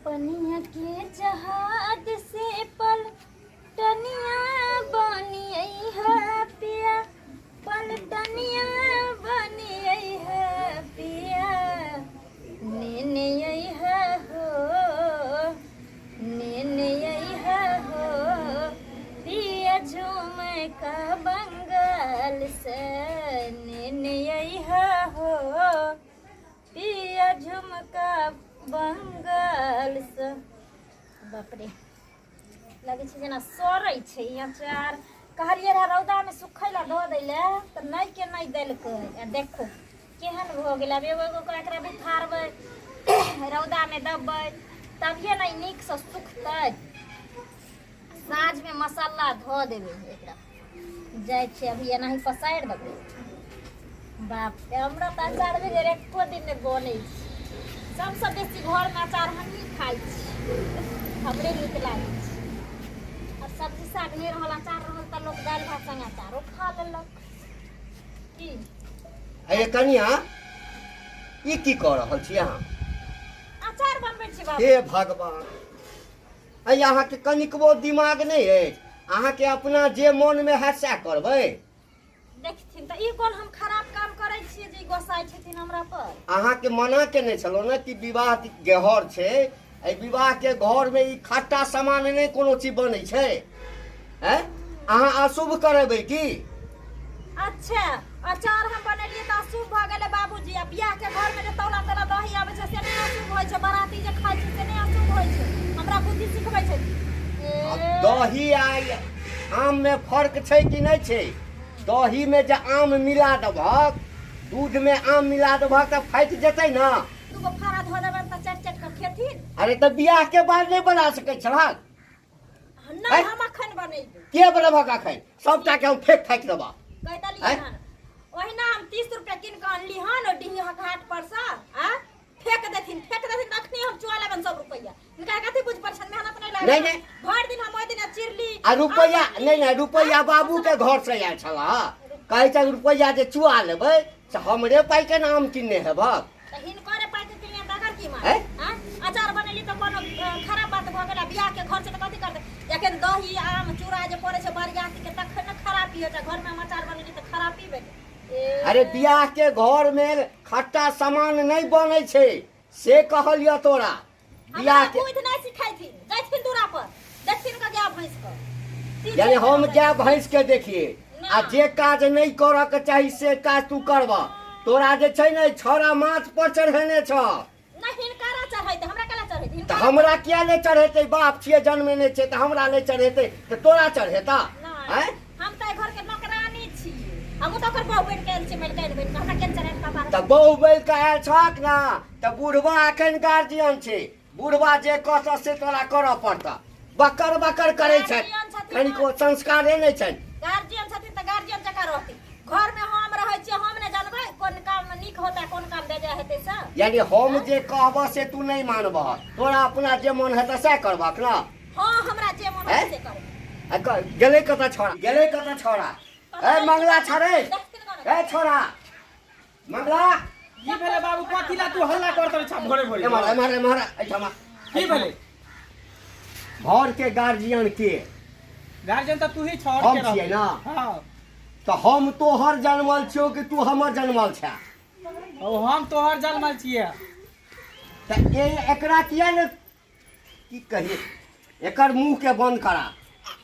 पनिया के जहाज से पलटनिया बनी है पिया, पलटनिया बनी है पिया, नेने है हो, नेने है हो पिया, झूम का बंगाल से नेने है हो पिया, झुमका बंगाल से। बाप रे, लगै छै जेना सड़ै छै ई अचार। कहलियै रहए रौदामे सुखै लए दऽ दै लए, तऽ नहि के नहि देलकै। आ देखो केहन भऽ गेलै। आब एगो एगो कऽ एकरा बिथारबै, रौदामे देबै, तभिए ने ई नीकसँ सुखतै। साँझमे मसाला धऽ देबै एकरा। जाइ छियै, अभी एनाही पसारि देबै। बाप रे, हमरा तऽ अचार बगैर एको दिन नहि बनै छै। सबसँ बेसी घरमे अचार हमही खाइ छी, हमरे नीक लागै छै। आ सब्जी साग नहि रहल, अचार रहल तऽ लोक दालि भात संगे अचारो खा लेलक की। अरे कनिया, ई की कऽ रहल छी अहाँ? अचार बनबै छी बाबू। हे भगवान, अइ अहाँके कनिकबो दिमाग नहि अछि? अहाँके अपना जे मोनमे हैत सएह करबै? देखथिन तऽ ई कोन हम खराब काम करै छियै जे ई गोसाइ छथिन हमरा पर? अहाँके मना केने छलहुँ ने कि विवाह के घर छै, एहि विवाहके घरमे ई खट्टा सामान नहि कोनो चीज बनै छै। हैं, अहाँ अशुभ करेबै की? अच्छा, अचार हम बनेलियै तऽ अशुभ भऽ गेलै बाबूजी? आ बियाह के घर में जे तौला तौला दही आबै छै से नहि अशुभ होइ छै? बाराती जे खाइ छै से नहि अशुभ होइ छै? हमरा बुद्धि सिखबै छै? आब दही आ आम में फर्क छै कि नहि छै? दही में जे आम मिला देबहक, दूध में आम मिला देबहक तऽ फाटि जेतै ने। दूगो फाड़ा धऽ देबनि तऽ चटि चटि कऽ खेथिन। अरे, तऽ बियाह के बाद नहि बना सकै छलहक? नहि, हम अखन बनेबै। के बनेबहक अखन? सबटा के हम फेंक फाकि देबह। कहि देलियै हन। ओहिना हम 30 रुपया कीन कऽ अनली हन ओ डीह घाट पर से। आ फेंक देथिन, फेंक देथिन तऽ अखनी हम चुआ लेबनि सब रुपैया। हिनका कथी बुझ पड़ै छनि? मेहनत नहि लागै? नहि, नहि। भरि दिन हम ओहि दिन चिरली आ रुपैया नहि, नहि, रुपैया बाबू के घर से आयल छलह। कहै छै रुपैया जे चुआ लेबै से हमरे पाइ के नाम किनने हेबक। तऽ हिनकरे पाइ के किनिया तकर की माने? आँ, अचार बनेली तऽ कोनो खराब बात भऽ गेल? आ बियाह के खर्च तऽ कथी करतै? जखन दही आम चूड़ा जे पड़ै छै बरियाती के तखन ने खराबी होइ छै। घरमे हम अचार बनेली तऽ खराबी भेलै? अरे, बियाह के घर में खट्टा सामान नहि बनै छै से कहलियऽ तोरा। बियाह के बुद्धि नहि सिखैथिन। जाथिन दूरा पर, देखथिन के गाय भैंस के। यानी हम गाय भैंस के देखिए? आ जे काज नहि करऽ के चाही से काज तू करबह। तोरा जे छै ने छौड़ा माथ पर चढ़ेने छ। नहि, हिनकारा चढ़ेतै, हमरा केला चढ़ेतै? तऽ हमरा किया नहि चढ़ेतै? बाप छियै, जन्मेने छै, तऽ हमरा नहि चढ़ेतै तऽ तोरा चढ़ेता? आँय, हम तऽ घर के नौकरानी छी। हमहूँ तऽ ओकर बहु बनि के आयल छी, मलिकाइन बनि के। हमरा केना चढ़ेतै कपार? तऽ बहु बनि के आयल छक ने, तऽ बुढ़वा एखन गार्जियन छै। बुढ़वा जे कहतऽ से तोरा करऽ पड़तऽ। बकर बकर करै छै, कनिको संस्कारे नहि छनि। गार्जियन छथिन तऽ गार्जियन जकाँ रहथिन। घर में हम रहै छियै, हम नहि जानबै कोन काम नीक होतै, कोन काम बेजाय हेतै से? यानी हम जे कहबह से तू नहि मानबह, तोरा अपना जे मन हेतऽ सएह करबहक ने? हँ, हमरा जे मन हेतै से करबै। गेलै कतऽ छौड़ा? गेलै कतऽ छौड़ा? ए मंगला छड़े, ए छोड़ा मंगला। की भेलै बाबू? कथी ला तू हल्ला करत रहै छा भोरे भोरे? एम्हर, एम्हर, एम्हर, एहिठाम। की भेलै? घर के गार्जियन के? गार्जियन तऽ तू ही छह। हम छियै ने? हँ। तऽ हम तोहर जनमल छियौ कि तू हमर जनमल छे? ओ हम तोहर जनमल छियै। तऽ ए एकरा किया ने की कहिए, एकर मुँह के बंद करा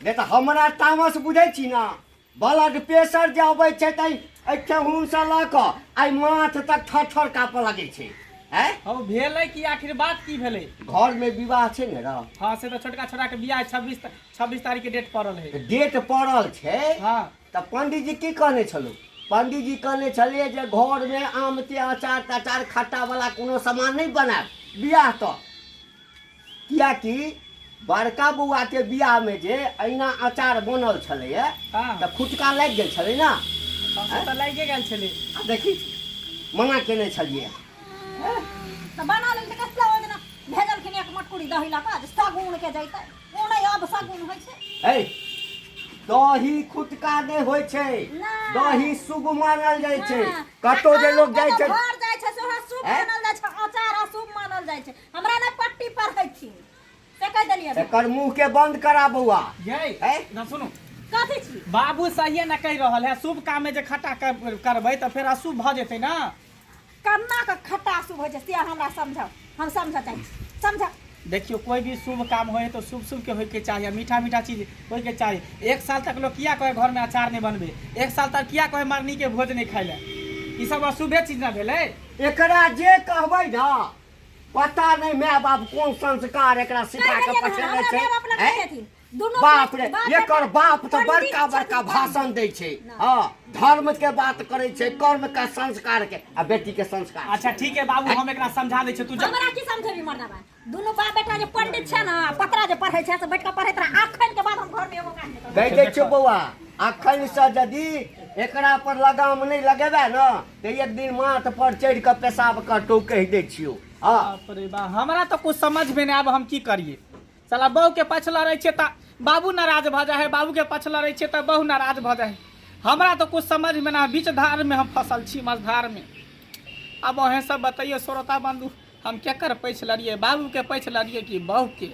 नहि तऽ हमरा तामस बुझै छी ने, ब्लड प्रेशर जे अबै छै तऽ एहि ठेहुनसँ लऽ कऽ एहि माथ तक थर थर काँपऽ लगै छै। आँय हौ, भेलै की? आखिर बात की भेलै? घरमे विवाह छै ने रौ? हँ, से तऽ छोटका छोटाके बियाह 26 तारीख के डेट पड़ल है। डेट पड़ल छै। हँ। तऽ पंडीजी की कहने छलहुँ? पंडीजी कहने छलियै जे घरमे आमके अचार तचार खट्टावला कोनो सामान नहि बनायब बियाह तऽ, कियाकि बड़का बौआके बियाहमे जे अहिना अचार बनल छलैए तऽ खुटका लागि गेल छलै ने। हँ, से तऽ लागिए गेल छलै। आ देखी, मना केने छलियै। तऽ बना लेल तऽ कतला ओहि दिना भेजलखिन एक मटकुरी दही लऽ कऽ जे सगुन के जैतै। ओ नहि, अब सगुन होइ छै? है, दही खुटका नहि होइ छै। नहि। दही शुभ मानल जाइ छै। हँ। कतौ जे लोक जाइ छै घर जाइ छै से अशुभ हैं? मानल जाइ छै, अचार अशुभ मानल जाइ छै। हमरा नहि पट्टी पढ़ैथिन। कहि देलियै। एकर मुंह के बंद करा बौआ। यै हैं? ना सुनू। कथी छी? बाबू सहिए ना कहि रहल है, शुभ काम में जे खट्टा करबै तऽ फेर अशुभ भऽ जेतै ना। कन्ना के खट्टा अशुभ होइ छै से हमरा समझाउ, हम समझऽ चाहै छी, समझा। देखियो, कोई भी शुभ काम होए तो शुभ शुभ के होए के चाहिए, मीठा मीठा चीज होए के चाहिए। एक साल तक लोग किया कहे घर में अचार नहीं बनबे, एक साल तक किया कहे मरनी के भोज नहीं खाए ले, ई सब अशुभे चीज ना भेलै। एकरा जे कहबै ना, पता नहीं my बाप कोन संस्कार एकरा सिखा के कहि देलियै ने, पठेने हमरा छै। माय बाप लग हैं? छथिन दुनू। बाप रे, बाप एकर बाप तऽ पंडित बड़का छथिन, बड़का पंडित। भाषण दै छै। ना। हँ, धर्म के बात करै छै, कर्म के, संस्कार के आ बेटी के संस्कार। अच्छा ठीक है बाबू, हम एकरा समझा दै छियै, तू जा। हमरा की समझेबी मर्दाबा? दुनू बाप बेटा जे पंडित छै ने, पतरा जे पढ़ै छै से बैठ कऽ पढ़ैत रह। अखन के बाद हम घर में एगो काज नहि करबै। कहि दै छियौ बौआ, अखन से यदि एकरा पर लगाम नहि लगेबै ने तऽ एक दिन माथ पर चढ़ि कऽ पेशाब करतौ, कहि दै छियौ। हँ। बाप रे बा, हमरा तऽ कुछ समझ में नहि आब हम की करिए। साला बहू के पाछ लड़ै छियै तऽ बाबू नाराज भऽ जाइ है, बाबू के पाछ लड़ै छियै तऽ बहू नाराज भऽ जाइ है। हमरा तऽ कुछ समझ में ना, बीच धार में हम फसल छी, मझधार में। आब अहें सब बतैयौ श्रोता बंधु, हम केकर पैछ लड़िए, बाबू के पैछ लड़िए कि बहू के?